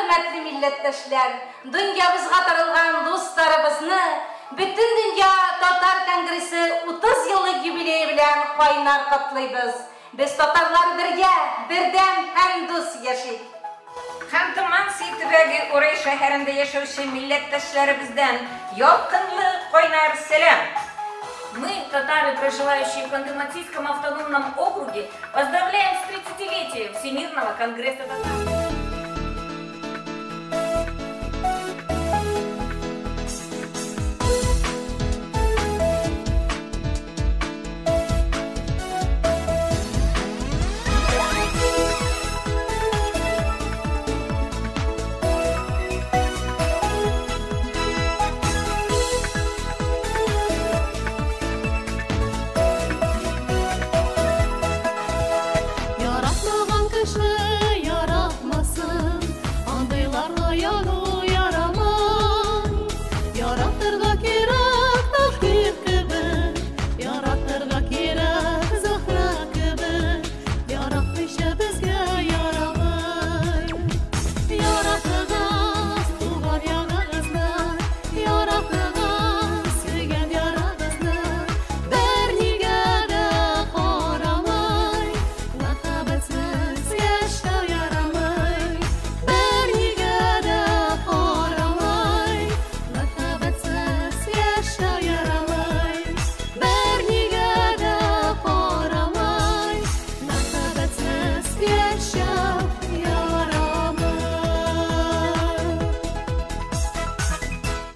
Хөрмәтле милләттәшләр, дөньябызга таралган дусларыбызны Бөтендөнья татар конгрессы 30 еллык юбилее белән кайнар котлыйбыз. Без татарлар бергә, бердәм һәм дус яшик. Ханты-Манси төбәге Урай шәһәрендә яшәүче милләттәшләребездән ялкынлы кайнар сәлам! Мы, татары, проживающие в Ханты-Мансийском автономном округе, поздравляем с 30-летием Всемирного конгресса татар.